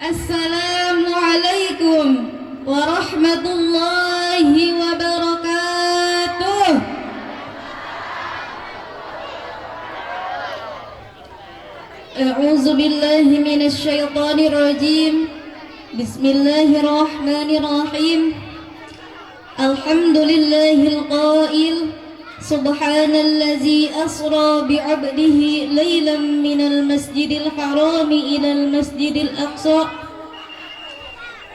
Assalamualaikum warahmatullahi wabarakatuh. A'udzu billahi minasy syaithanir rajim. Bismillahirrahmanirrahim. Alhamdulillahil qail subhanallazi asra bi'abdihi lailan minal masjidil harami ilal masjidil aqsa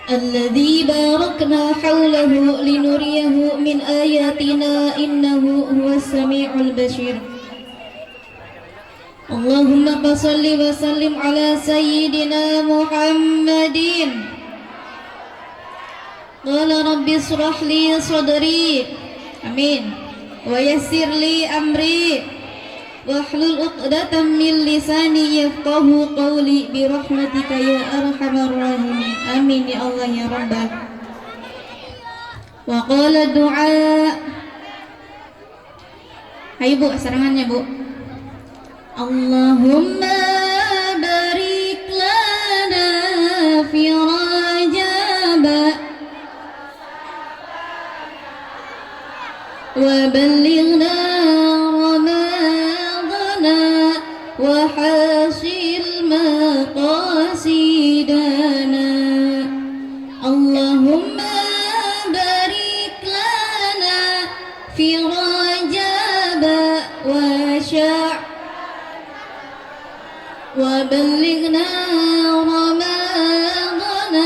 alladzi barakna hawlahu linuriyahu min ayatina innahu huwas samiul basir. Allahumma shalli wa sallim ala sayyidina Muhammadin. Qala rabbi israh li sadri, amin, wa yassir li amri wahlul 'uqdatam min lisani yafqahu qawli bi rahmatika ya arhamar rahimin. Amin ya Allah ya Rabbal. Wa qala du'a. Ayo Bu, serangannya Bu. Allahumma barik lana fi Rajab wa ballighna Ramadana wa hasil maqasidana. Allahumma barik lana fi Rajab wa sya' wa ballighna Ramadana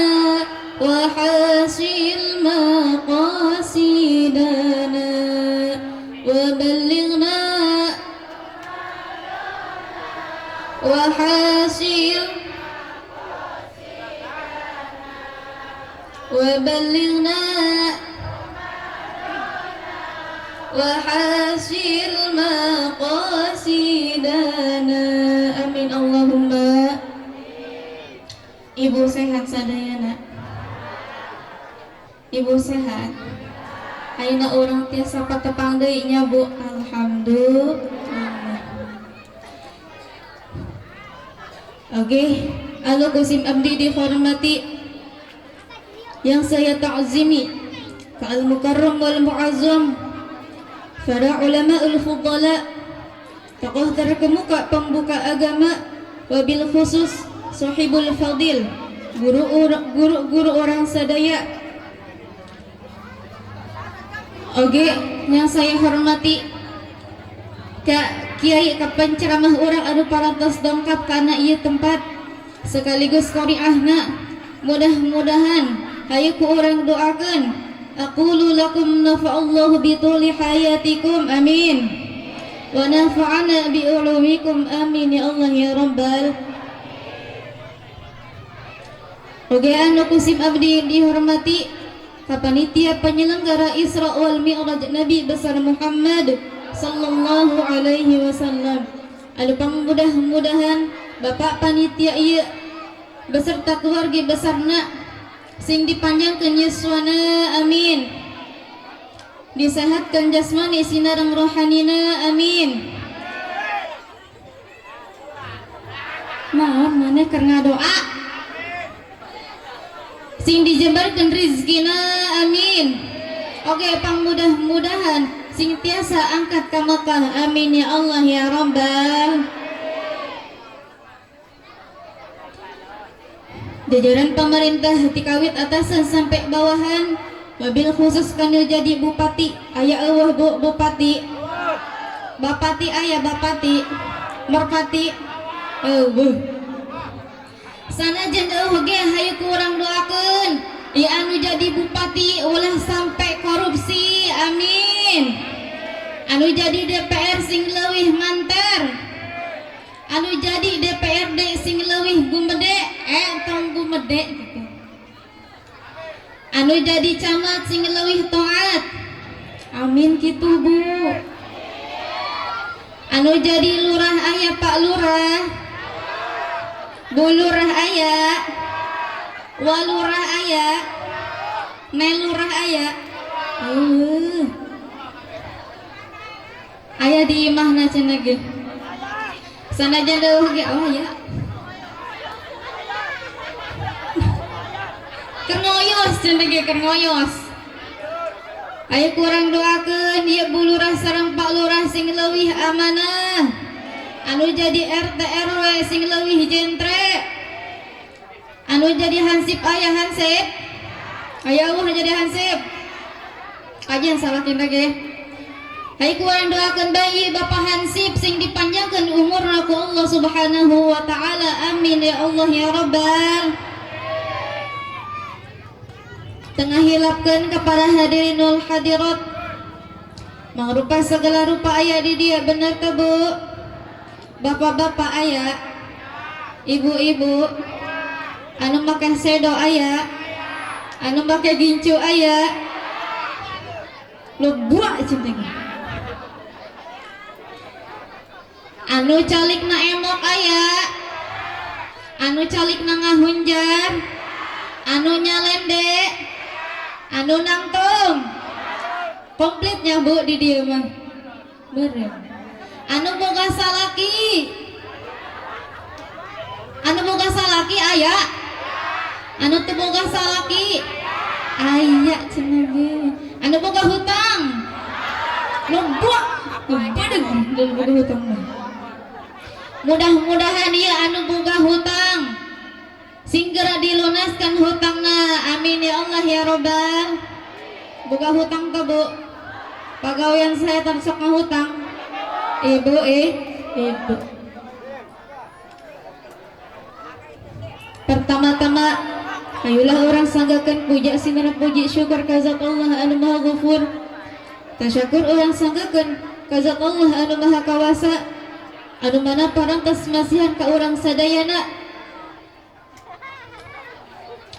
wa hasil maqasidana wa ballighna wa hasil wa ballighna wa hasil maqasidana. Amin Allahumma. Ibu sehat sadayana? Ibu sehat? Ayeuna urang tiasa patepang deui nya Bu. Alhamdulillah. Oke, anu kusim abdi dihormati, yang saya ta'zimi ka al mukarram wal muazzam, para ulama ul fudala, tokoh terkemuka pembuka agama, wabil khusus sahibul fadil, guru orang sadaya. Oke, yang saya hormati ka kiai, ka penceramah urang anu parantos dongkap kana ieu tempat sekaligus qariahna, mudah-mudahan hayu ku urang doakeun. Aqulu lakum nafa'allahu bi tuli hayatikum, amin, wa nafa'ana bi ulumikum, amin ya Allah ya rabbal. Oke, anu kusim abdi dihormati ka panitia penyelenggara Isra wal Mi'raj Nabi besar Muhammad sallallahu alaihi wasallam, anu pangmudah-mudahan Bapak panitia ieu beserta keluarga besarna sing dipanjangkeun yuswana, amin, disehatkan jasmani sinareng rohanina, amin. Naon maneh keur ngadoa? Sing dijembarkeun rizkina, amin. Oke, pangmudah-mudahan sing tiasa angkat ka Mekah, amin ya Allah ya Rabbal. Jajaran pemerintah tikawit atasan sampai bawahan, wabil khusus kanu jadi bupati, aya eueuh Bu bupati? Bapati aya? Bapati, merpati eueuh. Sanajan eueuh ge hayu ku urang doakeun ieu anu jadi bupati ulah sampai korupsi, amin. Anu jadi DPR sing leuwih manter, anu jadi DPRD sing leuwih gumede, tong gumede gitu, anu jadi camat sing leuwih taat, amin kitu Bu. Anu jadi lurah, aya Pak Lurah? Bu Lurah aya? Walurah aya? Nelurah aya? Aya di imahna cenah ge. Sanajan deuh ge, oh ya. Keur ngoyos cenah ge, keur ngoyos. Ayo kurang doakeun ieu Bu Lurah sareng Pak Lurah sing leuwih amanah, anu jadi RT RW sing leuwih jentre, anu jadi hansip. Aya hansip? Aya euweuh jadi hansip? Kajian salah tindak ge. Hayu kurang doakeun bayi Bapak Hansip sing dipanjangkeun umurna ku Allah Subhanahu wa taala. Amin ya Allah ya Rabbal. Tengah hilapkeun kepada hadirin wal hadirat. Mangrupa segala rupa aya di dia, bener teu, Bu? Bapak-bapak aya, ibu-ibu, anu make sedo aya, anu make gincu aya. Lo buak cinta. Anu calik na emok aya, anu calik na ngahunjar, anu nyalende, anu nangtung, komplitnya, Bu, di dia mah. Beren. Anu boga salaki, anu boga salaki aya, anu teu boga salaki aya cenah ge. Anu boga hutang, loba badeg anu boga hutang mah. Mudah-mudahan ya anu boga hutang sing geura dilunaskan hutangna. Amin ya Allah ya Robbal. Boga hutang teh, Bu? Pagawean saya sok ngahutang. Ibu, ibu. Pertama-tama ayolah orang sanggakan puja sinarang puji syukur ka zat Allah anu maha ghafur. Tasyakur orang sanggakan ka zat Allah anu maha kawasa, anu mana parantos masihan ka urang sadayana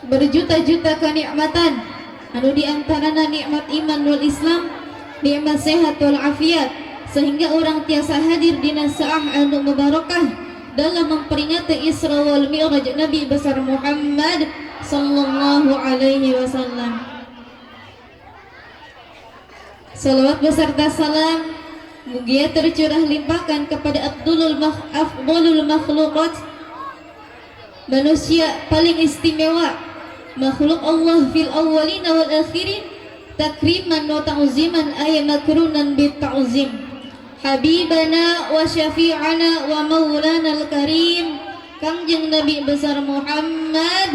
berjuta-juta kenikmatan, anu diantarana nikmat iman wal Islam, nikmat sehat wal afiat, sehingga orang tiasa hadir dina saah anu mubarakah dalam memperingati Isra wal Mi'raj Nabi besar Muhammad sallallahu alaihi wasallam. Salawat beserta salam mugia tercurah limpahkan kepada afdalul makhluqat, manusia paling istimewa, makhluk Allah fil awwalina wal akhirin, takriman wa ta'ziman ay makrunan bit ta'zim, habibana wa syafi'ana wa maulana al-karim Kangjeng Nabi besar Muhammad.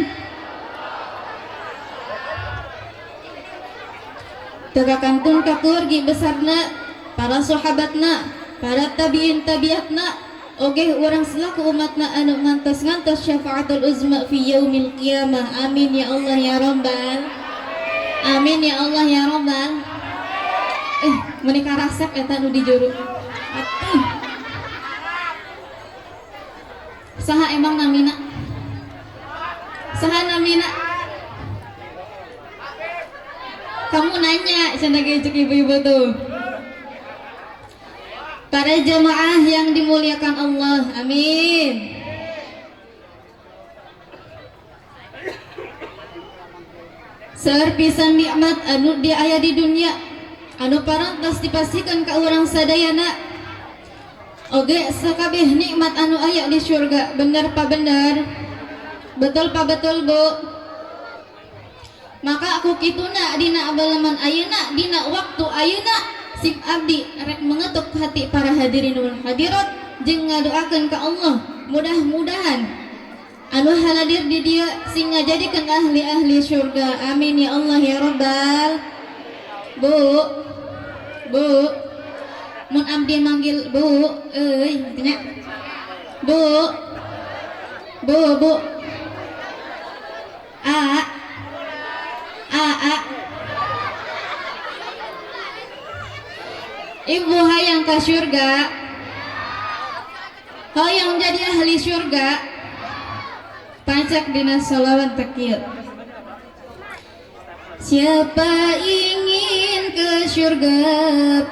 Teka kantun ka keluargi besarna, para sahabatna, para tabiin tabiatna, oge urang selaku umatna anu ngantos-ngantos syafaatul uzma fi yaumil qiyamah. Amin ya Allah ya Rabbal. Amin ya Allah ya Rabbal. Menikah resep eta nu di juru. Atuh. Saha emang namina? Saha namina? Kamu nanya, cenah ge cek ibu-ibu tuh. Para jamaah yang dimuliakan Allah, amin. Seueur pisan nikmat anu di aya di dunia, anu parantos dipastikan ka urang sadayana. Oge sakabeh nikmat anu aya di surga, bener pa bener? Betul pa betul, Bu? Maka aku kituna dina abalaman ayeuna, dina waktu ayeuna, sim abdi rek mengetuk hati para hadirin wal hadirat jeung ngadoakeun ka Allah, mudah-mudahan anu haladir di dia sing ngajadikeun ahli-ahli surga. Amin ya Allah ya Rabbal. Bu, Bu, mun abdi manggil Bu, euy, nya. Bu, Bu, Bu. A, A, A. Ibu hayang ka surga, hayang jadi ahli surga, pancak dina sholawat tekil. Siapa ingin ke surga,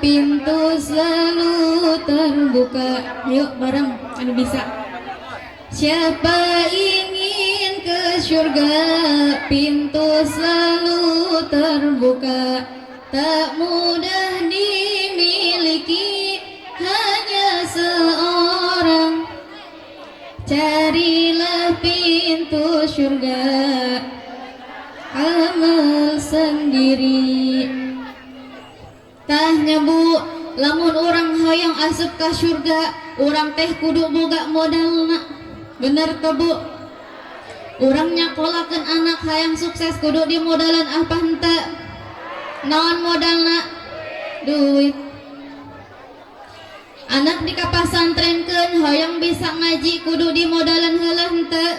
pintu selalu terbuka. Yuk bareng, anu bisa. Siapa ingin ke surga, pintu selalu terbuka. Tak mudah dimiliki, hanya seorang. Carilah pintu surga. Amal sendiri. Tah nya Bu, lamun urang hayang asup ka surga, urang teh kudu boga modalna. Bener teu, Bu? Urang nyakolakeun anak hayang sukses kudu dimodalan apa henteu? Naon modalna? Duit. Anak dikapasantrenkeun hayang bisa ngaji kudu dimodalan heula henteu?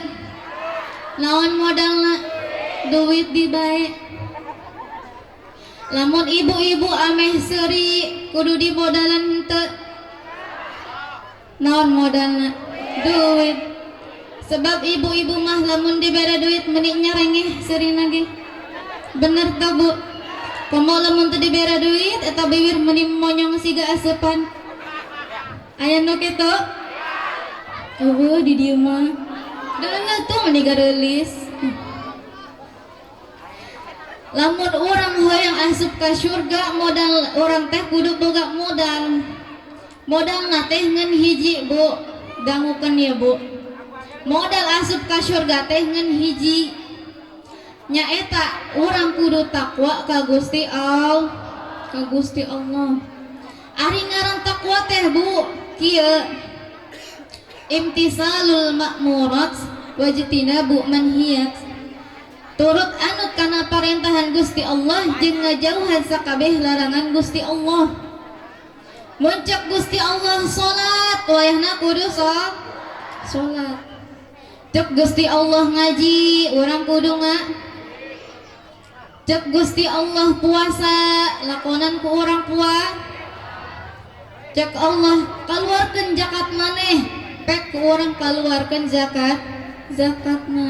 Naon modalna? Duit dibae. Lamun ibu-ibu ameh seuri kudu dimodalan henteu? Naon modalna? Duit. Sebab ibu-ibu mah lamun dibere duit meni nyarengeh seurina ge. Bener teu, Bu? Komo lamun teu dibere duit, eta bibir meni monyong siga aseupan. Aya nu kitu? Eueuh di dieu mah. Deuleu tuh meni gareulis. Lamun urang hayang asup ka surga, modal urang teh kudu boga modal. Modalna teh ngan hiji, Bu. Dangukeun ya, Bu. Modal asup ka surga teh ngan hiji. Nyaeta urang kudu takwa ka Gusti Allah. Ka Gusti Allah. Ari ngaran takwa teh, Bu, kieu. Imtisalul ma'murat wajtinabu manhiyat. Turut anut kana parentahan Gusti Allah jeung ngajauhan sakabeh larangan Gusti Allah. Mun cek Gusti Allah salat, wayahna kudu salat. Cek Gusti Allah ngaji, urang kudu Cek Gusti Allah puasa, lakonan ku urang puasa. Cek Allah kaluarkeun zakat maneh, pek ku urang kaluarkeun zakatna.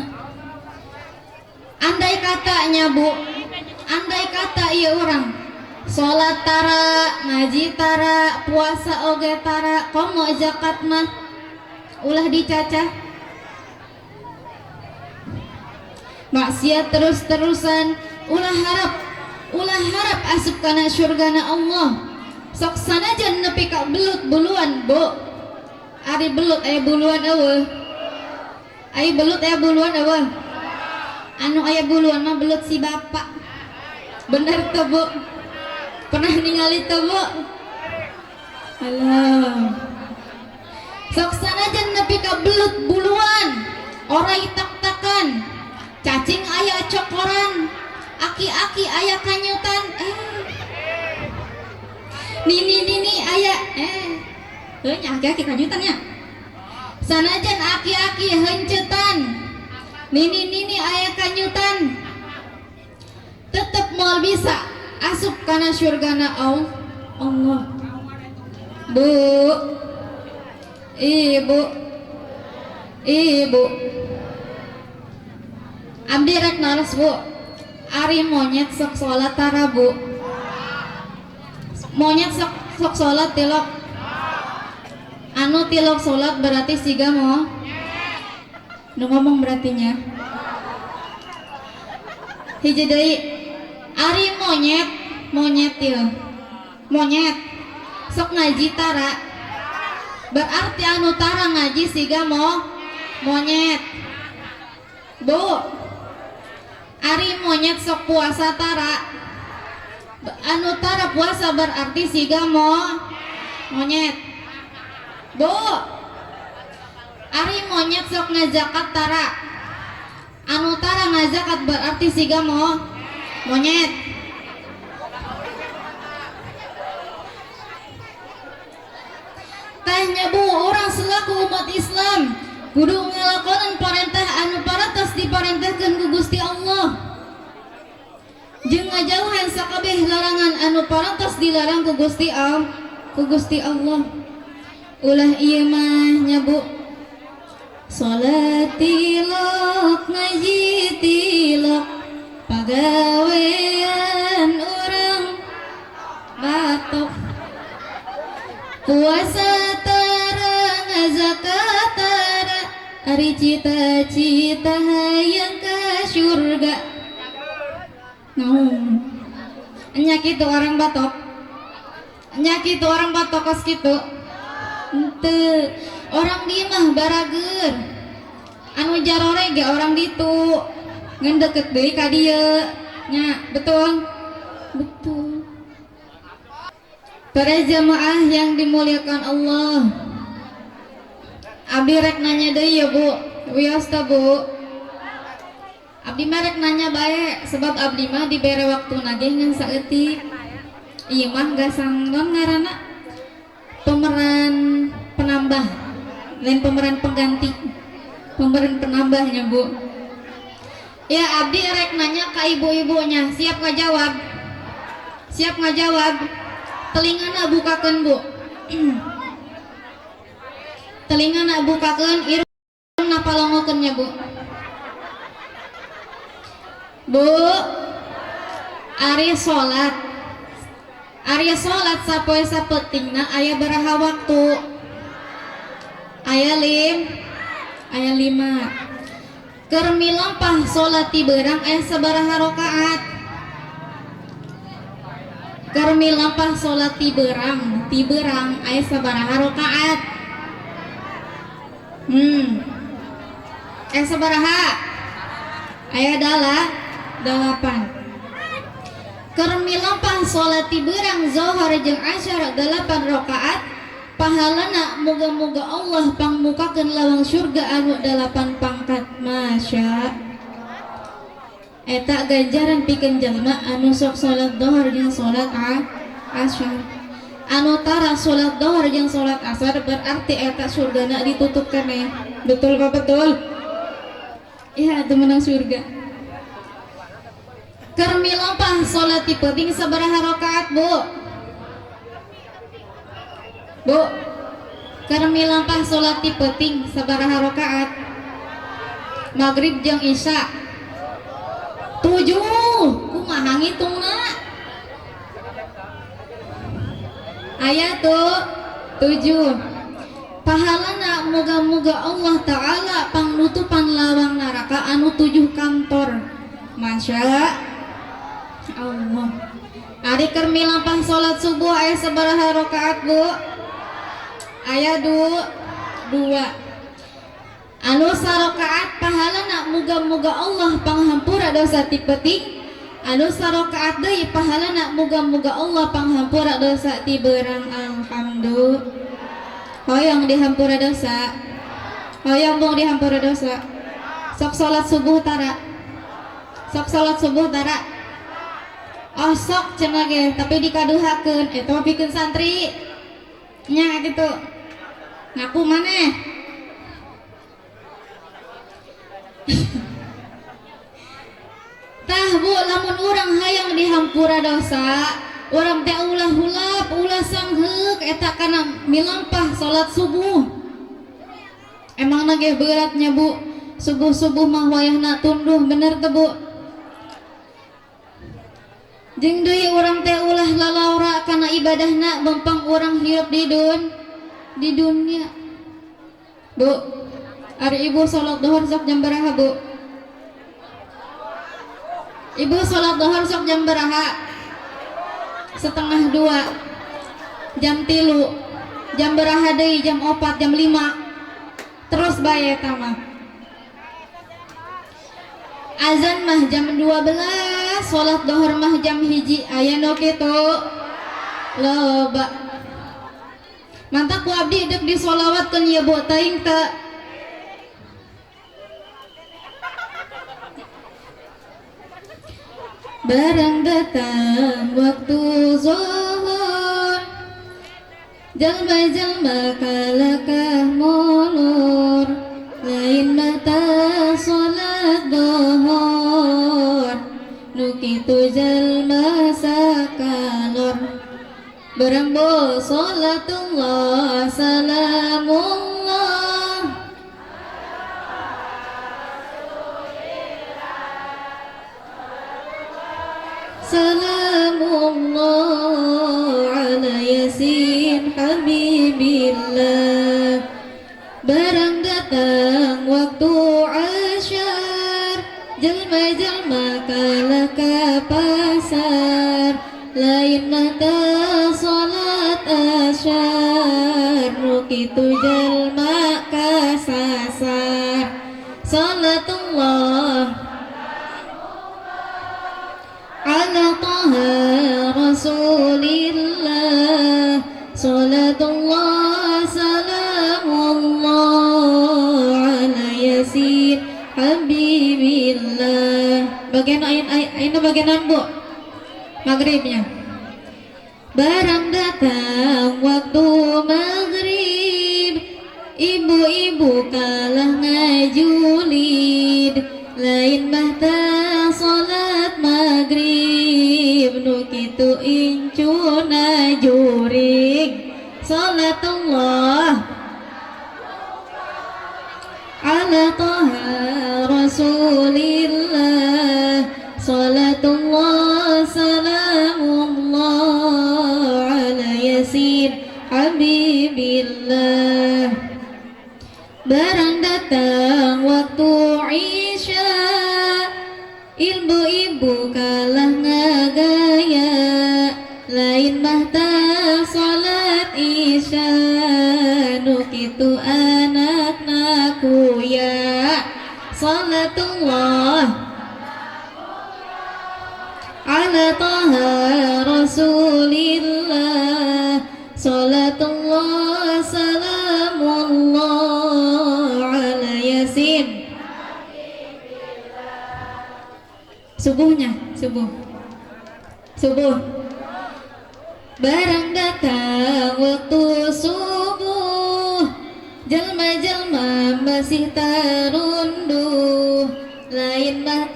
Andai katanya, Bu, andai kata ieu urang salat tara, ngaji tara, puasa oge tara, komo zakat mah ulah dicacah. Maksiat terus-terusan, ulah harap asup kana surgana Allah. Sok sanajan nepi ka belut buluan, Bu. Ari belut aya buluan eueuh? Ari belut aya buluan eueuh? Anu aya buluan mah belut si bapak. Bener tuh, Bu? Pernah ningali tuh, Bu? Alah. Sok sanajan nepi ka belut buluan, orai tak-takan, cacing aya cokoran, aki-aki aya kanyutan, Nini-nini aya, heuh nya aki-aki kanyutan nya. Sanajan aki-aki heuncetan, nini-nini aya kanyutan, tetep moal bisa asup kana surgana Allah. Bu, ibu, ibu, abdi rek naros, Bu. Ari monyet sok salat tara, Bu? Monyet sok salat tilok? Anu tilok salat berarti siga mo? Nu ngomong berartinya. Hiji deui, ari monyet, monyet ieu. Monyet sok ngaji tara? Berarti anu tara ngaji siga mo monyet. Bu, ari monyet sok puasa tara? Anu tara puasa berarti siga mo monyet. Bu, ari monyet sok ngazakat tara? Anu tara ngazakat berarti siga mo monyet. Tanya, Bu, urang selaku umat Islam kudu ngalakonan parentah anu paratos diparentahkeun ku Gusti Allah jeung ngajauhan sakabeh larangan anu parantos dilarang ku Gusti Allah, ku Gusti Allah. Ulah ieu mah nya, Bu. Salat tilok, ngaji tilok, pagawean urang batok, puasa tara, ngazakat tara, ari cita-cita hayang ka surga. Naon nya kitu orang batok? Nya kitu orang batok kos kitu? Henteu. Orang di mah barager, anu jarore ge orang ditu. Ngan deket deui ka dieu nya, betul? Betul. Para jamaah yang dimuliakan Allah, abdi rek nanya deui ya, Bu. Wios teh, Bu. Abdi mah rek nanya bae, sebab abdi mah dibere waktu nage ngan saeutik. Ieu mah gasang non ngaranna pemeran penambah, lain pemeran pengganti, pemeran penambahnya, Bu. Ya, abdi rek nanya ke ibu-ibunya, siap nggak jawab? Siap nggak jawab? Telingana bukakeun, Bu. Telingana bukakeun, irungna palongokeun nya, Bu. Bu, ari salat. Ari salat sapoe sapeutingna aya baraha waktu? Aya lim? Aya 5. Keur milampah salat ti beurang aya sabaraha rakaat? Keur milampah salat ti beurang aya sabaraha rakaat? Aya sabaraha? Aya 8. Keur milampah salat ti beurang zohor jeung asyar 8 rakaat, pahalana moga-moga Allah pangmukakeun lawang surga anu 8 pangkat. Masya eta ganjaran pikeun jalma anu sok salat dohor jeung salat asyar. Anu tara salat dohor jeung salat asar berarti eta surgana ditutup keneh. Betul apa betul? Iya, itu menang surga. Keur milampah salat ti peuting sabaraha rakaat, Bu? Bu, keur milampah salat ti peuting sabaraha rakaat? Maghrib jeung Isya 7. Kumaha ngitungna? Aya tuh 7. Pahalana moga-moga Allah Ta'ala pangnutupan lawang neraka anu 7 kantor. Masya Allah. Ari keur milampah salat subuh aya sabaraha rakaat, Bu? Aya 2. Anu sarakaat pahalana moga-moga Allah panghampura dosa ti peuting. Anu sarakaat deui pahalana moga-moga Allah panghampura dosa ti beurang. Alhamdulillah. Hoyong dihampura dosa. Hoyong bong dihampura dosa. Sok salat subuh tara. Sok salat subuh tara. Oh sok cenah ge, tapi dikaduhakeun eta mah pikeun santri. Nya gitu. Ngaku maneh. Tah Bu, lamun urang hayang dihampura dosa, urang teh ulah hulap, ulah sangheuk eta kana milampah salat subuh. Emangna ge beratnya, Bu? Subuh-subuh mah wayahna tunduh, bener teu, Bu? Jeung deui urang teh ulah lalaura kana ibadahna bempang urang hirup di dunia. Bu, ari ibu salat duhur sok jam baraha, Bu? Ibu salat duhur sok jam baraha? 1:30, jam 3, jam baraha deui, jam 4, jam 5. Terus bae eta mah. Azan mah jam 12, salat duhur mah jam 1, aya nu kitu? Loba. Mantak ku abdi deuk disolawatkeun ye, Bu, teuing teu? Barang datang waktu zuhur, jalma-jalma kalakah molor, lain mata salat zuhur, nu kitu jalma sakalor. Barang bo salatullah salamullah. Salamullah ala Yasin Habibillah. Barang datang waktu asyar, jelma-jelma kalah ka pasar, lain mata salat asyar, nu kitu jelma kasasar. Salatullah. Habibillah. Bagian ayeuna bagian Bu, maghribnya. Barang datang waktu maghrib, ibu-ibu kalah ngajulid, lain mah salat maghrib, nu kitu incuna jurig. Salatullah ala Taha Rasulillah, salatullah salamullah ala Yasin Habibillah. Barang datang waktu Isya, ibu-ibu kalah ngagaya, lain mah salat Isya, nu kitu anakna kuya. Salatullah ala Taha Rasulillah, salatullah salamullah ala Yasin. Subuhnya, subuh, subuh. Barang datang waktu subuh, jalma-jalma masih tarunduh, lain mah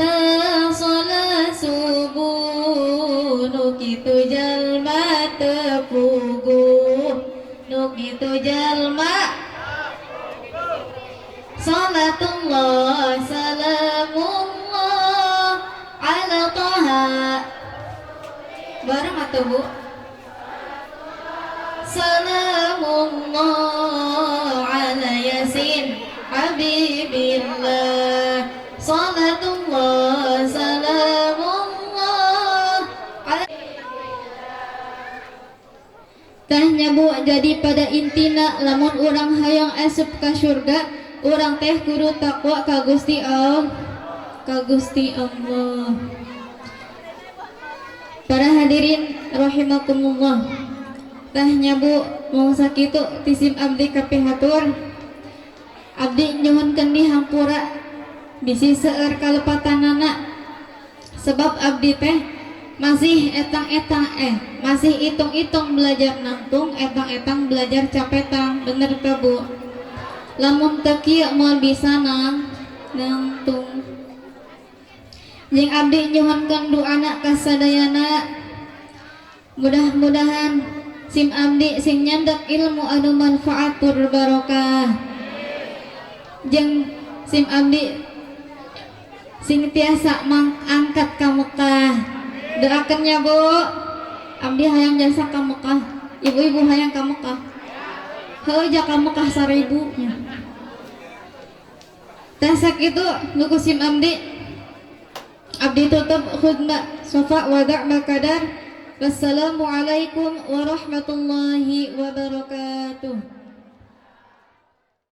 salat subuh, nu kitu jalma teu puguh, nu kitu jalma. Salatullah salamullah ala Taha. Bareng atau Bu? Salamullah ala Yasin Habibillah, salatullah salamullah. Tahnya Bu, jadi pada intina lamun urang hayang asup ka surga, urang teh kudu takwa ka Gusti Allah, ka Gusti Allah. Para hadirin rahimakumullah, tahnya Bu, mung sakitu ti sim abdi kapihatur. Abdi nyuhunkeun dihampura bisi seueur kalepatanana, sebab abdi teh masih etang-etang, masih hitung-hitung belajar nangtung, etang-etang belajar capetang. Bener teu Bu? Lamun teu kieu moal bisa nangtung. Jeung abdi nyuhunkeun doana kasadayana, mudah-mudahan sim abdi sing nyandak ilmu anu manfaat tur barokah, jeung sim abdi sing tiasa mangangkat ka Mekah. Doakeun nya Bu, abdi hayang jasa ka Mekah. Ibu-ibu hayang ka Mekah? Heuh, ja ka Mekah 1000 nya. Tah, sakitu nu ku sim abdi, abdi tutup khutbah sofa wada' makadar. Wassalamualaikum warahmatullahi wabarakatuh.